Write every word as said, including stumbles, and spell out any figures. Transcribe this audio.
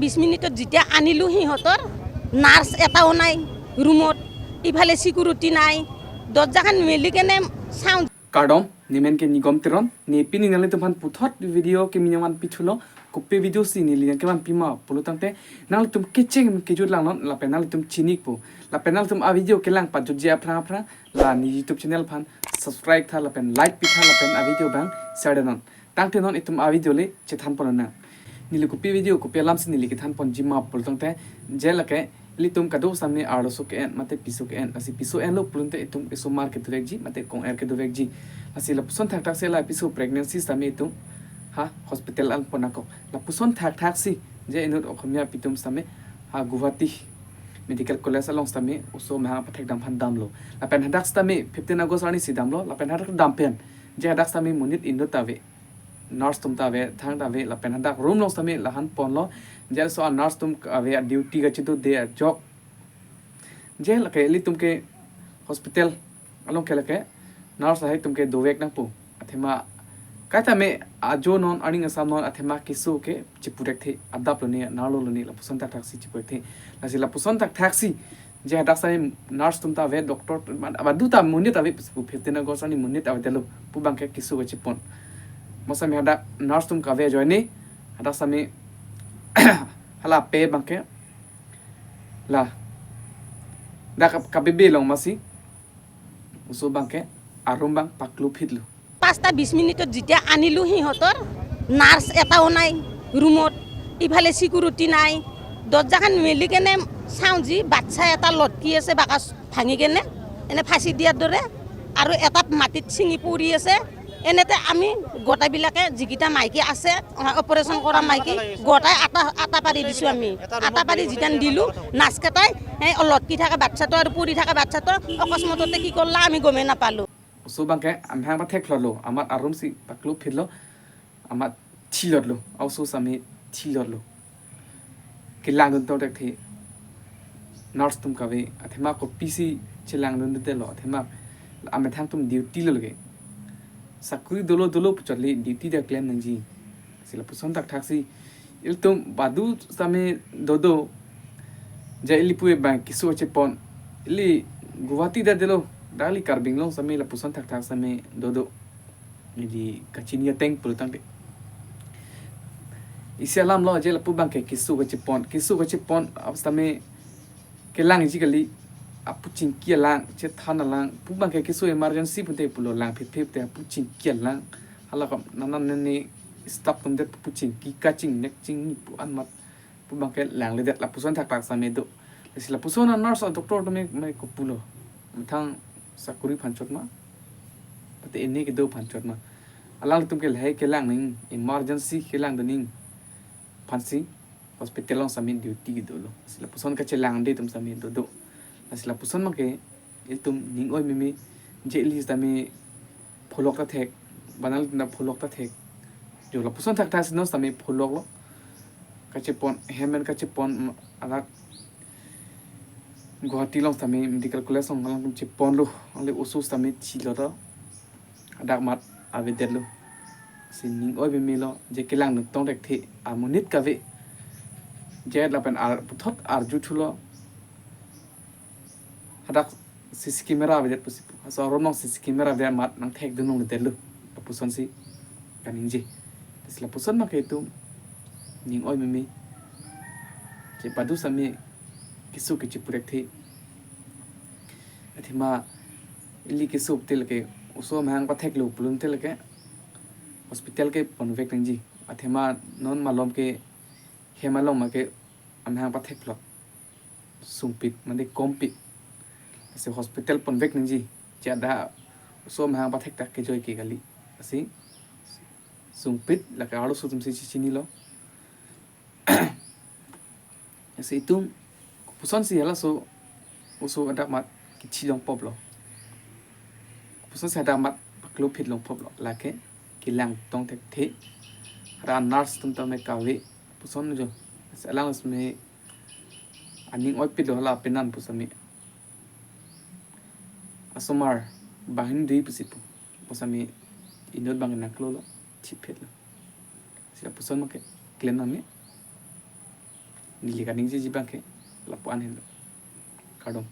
বিশ মিনিটত যেতিয়া আনিলো, সিহঁতৰ নাৰ্ছ এটাও নাই ৰুমত, ইফালে ছিকিউৰিটি নাই, দৰ্জাখন মেলি কেনে চাওঁ। Kardom, nemen ke Nigom Teron, ne pini nanglitum aphan puthot video kemini nangvanpi thulo. Kopi video si neli nangkevanpi ma pulo tangte, nanglitum kecheng kejut langnon, lapen nanglitum chinikpo. Lapen nanglitum a-video kelang pajutji aphrang aphrang, la ne YouTube channel aphan subscribe tha lapen like pi tha lapen a-video abang share non. Tangte non itum a-video le chethan pon nang. Neli kopi video, kopi alam si neli kethan ponji ma pulo tangte, je lake ilitum kado sitame arloso ke-en mate piso ke-en, lasi piso enlo pulote itum isomar kedovekji mate kong-er kedovekji. Lasi lapuson thakthak si la piso pregnancy sitame itum ha hospital an pon nangkok. Lapuson thakthak si je inut Okhomia apitum sitame ha Guwahati Medical College along sitame oso amahang pathekdam aphan damlo. Lapen hadak sitame fifteen August arni si damlo, lapen hadak dam pen je hadak sitame monit inut ta ave, nurse atum ta ave, thang ta ave, lapen hadak room along sitame la-an ponlo. Je laso a-nurse atum ave, a-duty kachedode ajok, je lake ilitum ke hospital along ke lake nurse lahai atum ke dovek nangpo. Athema kaita me ajo non, aning asam non, athema keso ke chipurekthe, adap lone, narlo lone, lapuson thakthak si chipurekthe. Lasi lapuson thakthak si je hadak sitame nurse atum ta ave, doctor atum, badu ta monit ave, pu fifteen August arni monit avedetlo pu abangke keso kachepon. Mo sitame hadak nurse atum kave ajoine hadak sitame hala pe abangke la dak kap-, kabebe long masi oso abangke a-room abang paklo phitlo. পাঁচটা বিশ মিনিটত যেতিয়া আনিলো, সিহঁতৰ নাৰ্ছ এটাও নাই ৰুমত, ইফালে ছিকিউৰিটি নাই। দৰ্জাখন মেলি কেনে চাওঁ, যি বাচ্ছা এটা লটকি আছে বাকচ ভাঙি কেনে, এনে ফাঁচি দিয়াৰ দৰে, আৰু এটা মাটিত ছিঙি পৰি আছে। এনেতে আমি গোটেইবিলাকে, যিকেইটা মাইকী আছে, অপাৰেশ্যন কৰা মাইকী, গোটেই আটা, আটা পাৰি দিছো আমি। আটা পাৰি যেতিয়া দিলো, নাৰ্ছকেইটাই এই লটকি থকা বাচ্ছাটো আৰু পৰি থকা বাচ্ছাটো অকস্মাততে কি কৰিলা, আমি গমেই নাপালো। Oso abangke amahang pathek phlotlo, amat a-room si paklo phitlo, amat thilotlo, a-oso sitame thilotlo. Kelangdun tongtekthe, nurse atum kave, athema kopisi chelangdundetlo, athema amethang atum duty lo lake. Sakuri dolo dolo puchot le duty ta klem nangji. Si lapuson thakthak si ilitum badu sitame dodo. Je ili pu abang keso kachepon. Ili Guwahati ta detlo, dak ili Karbi Anglong sitame lapuson thakthak sitame dodo. Ili kachini ateng pulo tangte, isi alam lo, je lapu abangke keso kachepon, keso kachepon, ap sitame kelangji kali, apu chingki alang, chethan alang, pu abangke keso emergency pute pulo, lang phit phit te apu chingki alang. Hala kom nana nene staff atum det pu chingki kachingnek chingni pu anmat pu abangke langledet, lapuson thakthak sitame do. Lasi lapuson a-nurse a-doctor atum me, me kopulo, methang sakuri aphan chot ma, pate ene kedo aphan chot ma. Alanglitum ke lahai kelang ning, emergency kelangdun ning aphansi hospital along sitame duty kedolo. Lasi lapuson kachelangde atum sitame dodo. Lasi lapuson abangke ilitum ning oi meme, je ili sitame pholok ta thek, banal na pholok ta thek. Jo lapuson thakthak si non sitame pholoklo. Kachepon, hem pen kachepon, adak Guwahati along sitame Medical College along alangtum cheponlo, ale oso sitame thilotlo. Hadak amat avedetlo. Si ning oi meme lo, je kelangdun tongtekthe, amonit kave. Je lapen ar puthot arju thulo. Hadak C C camera avedet pusi pu. Laso a-room along C C camera avedet amat nangthekdun longledetlo. Lapuson si kaningje. Si lapuson abangke itum ning oi meme, je badu sitame keso kachipurekthe. Athema ili keso te lake oso amahang patheklo pulote lake hospital ke ponvek nangji. Athema non malom ke hem along ma ke amahang pathek phlot sungpik mane kompik. Lasi hospital ponvek nangji. Jada oso amahang pathek ta kejoi ke kali. Lasi sungpik lake arloso atum si chinilo. Lasi itum kopuson si halaso oso hadak amat kichi longpoplo. Kopuson si hadak amat paklo phit longpoplo. Lake kelang tongtekthe. Hadak nurse atum tame kave. Kopuson jo. Lasi alang sitame aning oipitlo hala penan pu sitame. Asomar banghin dui pusi pu. Pu sitame inut abang nangklolo, chiphetlo. Si lapuson abangke klem nangme. Neli kaningjeji abangke lapu-an henlo. Kardom.